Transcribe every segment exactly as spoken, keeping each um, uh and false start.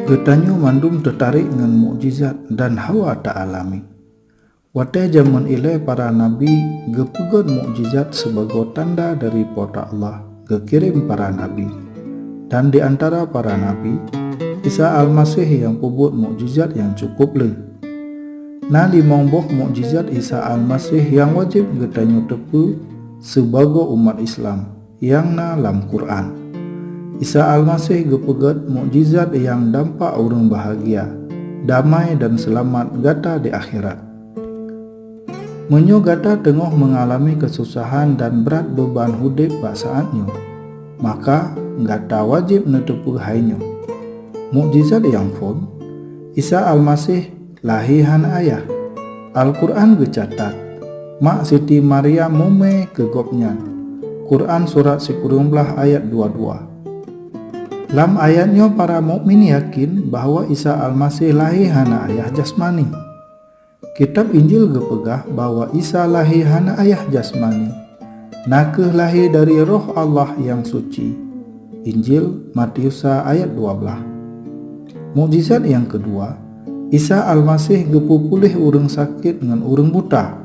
Geutanyoe mandum teutarek ngon mukjizat dan hawa taalami. Watée jamén ilée para nabi geupeugét mukjizat sibagoe tanda dari Po teu Allah geukirém para nabi. Dan di antara para nabi, Isa Almaseh nyang peubuet mukjizat nyang cukup le. Na limong boh mukjizat Isa Almaseh nyang wajéb geutanyoe teupeue sibagoe umat Islam nyang na lam Quran. Isa Almaseh geupeugét mukjizat nyang dampak ureuëng bahgia, damai dan seulamat gata di akhirat. Meunyoe gata teungoh meungalami keususahan dan brat beuban udeb bak saát nyoe, maka gata wajéb neuteupeue hai nyoe. Mukjizat nyang phon, Isa Almaseh lahé hana ayah. Alquran geucatat, mak Siti Maryam mumé keu Gobnyan. Quran surat sikureueng blaih ayat dua dua. Lam ayat nyoe para mukmin yakin bahwa Isa Almaseh lahé hana ayah jasmani. Kitab Injil geupeugah bahwa Isa lahé hana ayah jasmani, na kheueh lahé dari Roh Allah nyang suci. Injil Matius sa ayat dua blaih. Mukjizat nyang keudua, Isa Almaseh geupeupuléh ureuëng sakét ngon ureuëng buta.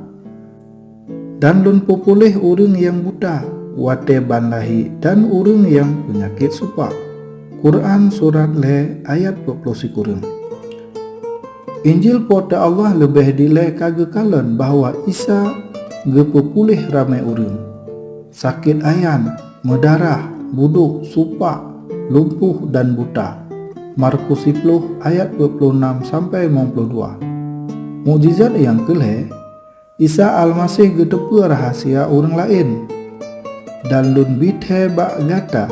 Dan lôn peupuléh ureuëng nyang buta watée ban lahé dan ureuëng nyang peunyakét supak. Quran surat lhée ayat peuet ploh sikureueng. Injil Po teu Allah leubeh dilée ka geukalon bahwa Isa geupeupuléh ramé ureuëng sakét ayan, meudarah, budok, supak, lumpuh dan buta. Markus siploh ayat peuet ploh nam sampai limong ploh dua. Mukjizat nyang keulhée, Isa Almaseh geuteupeue rahsia ureuëng laén. Dan lôn bi thée bak gata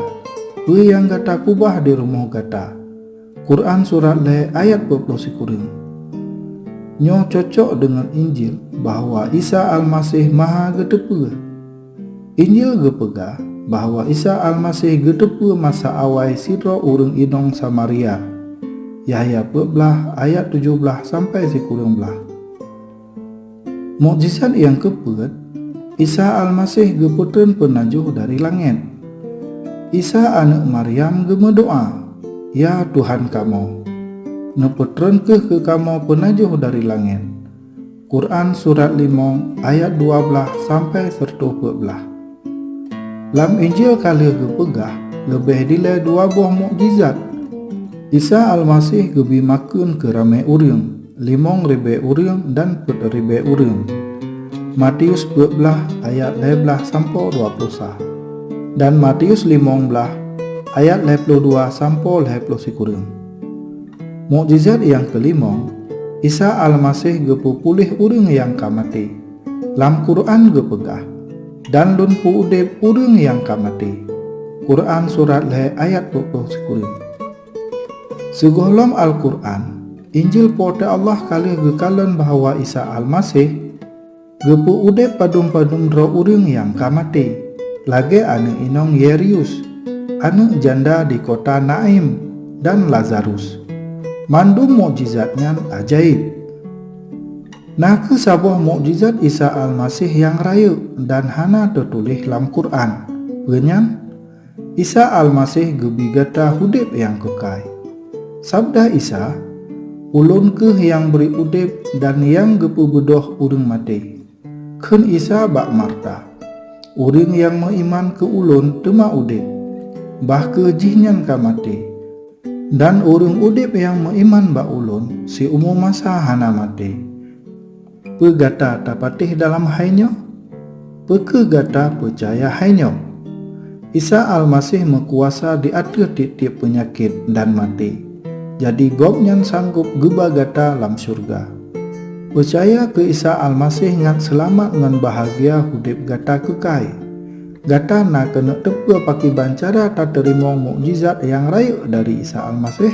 peue nyang gata keubah di rumoh gata. Quran surat lhée ayat peuet ploh sikureueng. Nyoe cocok deungon Injil bahwa Isa Almaseh maha geuteupeue. Injil geupeugah bahwa Isa Almaseh geuteupeue masa awai sidroe ureuëng inong Samaria, Yahya peuet blaih ayat tujoh blaih sampai sikureueng blaih. Mukjizat nyang keupeuet, Isa Almaseh geupeutreun peunajoh dari langét. Isa aneuëk Maryam geumeudoá, "Ya Tuhan kamoe, neupeutreun kheueh keu kamoe peunajoh dari langét." Quran surat limong ayat dua blaih sampai sireutôh peuet blaih. Lam Injil ka lheueh geupeugah leubeh dilée dua boh mukjizat. Isa Almaseh geubi makheun keu ramé ureuëng, limong ribée ureuëng dan peuet ribée ureuëng. Matius peuet blaih ayat lhée blaih sampoe dua ploh sa, dan Matius limong blaih ayat lhée ploh dua sampoe lhée ploh sikureueng. Mukjizat nyang keulimong, Isa Almaseh geupeupuléh ureuëng nyang ka maté. Lam Quran geupeugah, "Dan Lôn peu-udeb ureuëng nyang ka maté." Quran surat lhée ayat peuet ploh sikureueng. Sigohlom Al-Quran, Injil Po teu Allah ka lheueh geukalon bahwa Isa Almaseh geupeu-udeb padum-padum droe ureuëng nyang ka maté, lagée aneuëk inong Yairus, aneuëk janda di kota Naim, dan Lazarus. Mandum mukjizat nyan ajaéb. Na kheueh saboh mukjizat Isa Almaseh nyang rayeuk dan hana teutuléh lam Quran. Peue nyan? Isa Almaseh geubi gata udeb nyang keukai. Sabda Isa, "Ulôn kheueh nyang bri udeb dan nyang geupeubeudôh ureuëng maté." Kheun Isa bak Marta, "Ureuëng nyang meuiman keu Ulôn teuma udeb, bah kheueh jihnyan ka maté. Dan ureuëng udeb nyang meuiman bak Ulôn siumu masa hana maté." Peue gata tapatéh dalam hai nyoe? Peu kheueh gata peucaya hai nyoe? Isa Almaseh meukuasa di ateueh tieb-tieb peunyakét dan maté. Jadi Gobnyan sanggob geuba gata lam syeuruga. Peucaya keu Isa Almaseh ngat seulamat ngon bahgia udeb gata keukai. Gata na keuneuk teupeue pakriban cara tateurimong mukjizat nyang rayeuk dari Isa Almaseh?